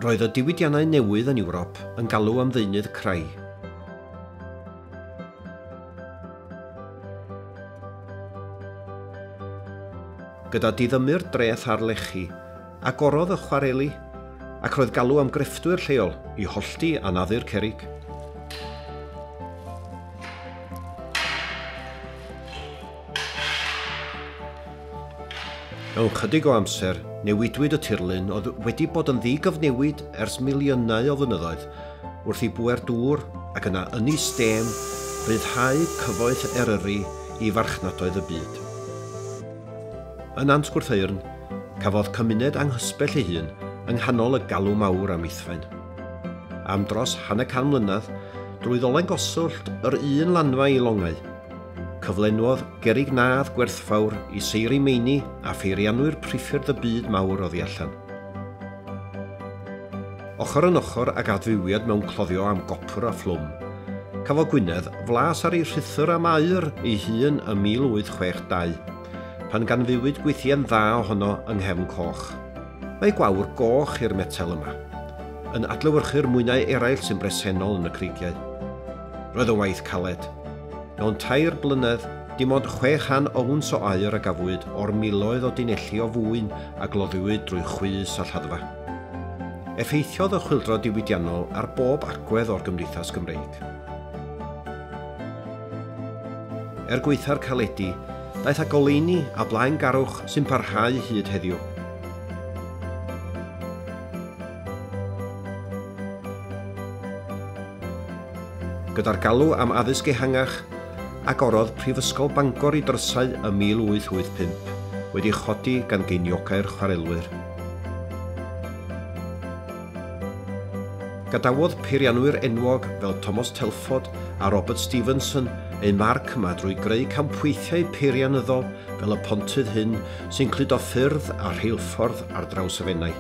Roedd y diwydiannau newydd yn Ewrop yn galw am ddeunydd crai. Gyda diddymu'r dreth ar lechi, agorodd y chwareli, ac roedd galw am grefftwyr lleol i hollti a naddu'r cerrig. Mewn chydig o amser, newidwyd y tirlun oedd wedi bod yn ddigyfnewid ers miliynau o flynyddoedd wrth i bŵer dŵr ac yna ynni stêm ryddhau cyfoeth Eryri i farchnadoedd y byd. Yn Nant Gwrtheyrn, cafodd cymuned anghysbell ei hun yng nghanol y galw mawr am ithfaen. Am dros hanner can mlynedd, drwy ddolen goswllt yr un lanfa i longau, cyflenwodd gerrig nadd gwerthfawr i seiri meini a pheirianwyr priffyrdd y byd mawr oddi allan. Ochr yn ochr ag adfywiad mewn cloddio am gopr a phlwm, cafodd Gwynedd flas ar ei rhuthr am aur ei hun ym 1862, pan ganfuwyd gwythien dda ohono yng Nghefn Coch. Mae gwawr goch i'r metel yma, yn adlewyrchu'r mwynau eraill sy'n bresennol yn y creigiau. Roedd yn waith caled. Mewn 3 blynedd, dim ond 600 owns o aur a gafwyd o'r miloedd o dunelli o fwyn a gloddiwyd drwy chwys a lladdfa. Effeithiodd y chwyldro diwydiannol ar bob agwedd o'r gymdeithas Gymreig. Er gwaetha'r caledi, daeth â goleuni a blaengarwch sy'n parhau hyd heddiw. Gyda'r galw am addysg ehangach, agorodd Prifysgol Bangor i drysau ym 1885, wedi chodi gan geiniogau'r chwarelwyr. Gadawodd peirianwyr enwog fel Thomas Telford a Robert Stephenson eu marc yma drwy greu campweithiau peirianyddol fel y pontydd hyn sy'n cludo ffyrdd a rheilffordd ar draws y Fenai.